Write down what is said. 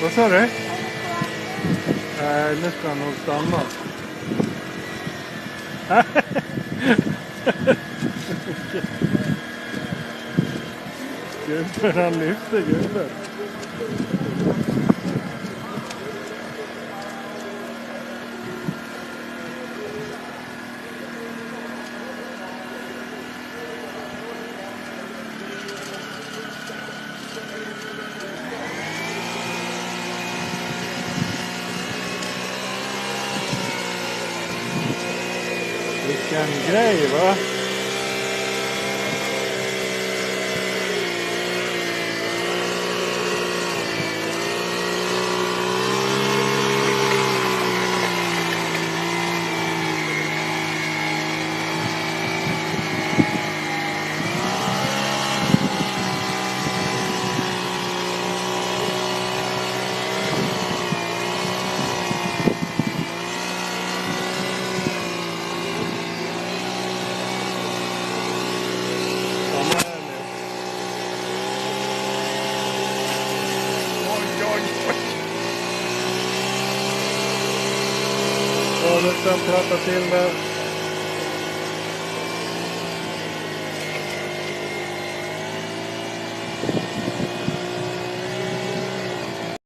Vad sa du? Nej, nu ska han nog stanna. Gubben, han lyfter gubben. Vilken grej, va? Ja, nu ska han prata till det.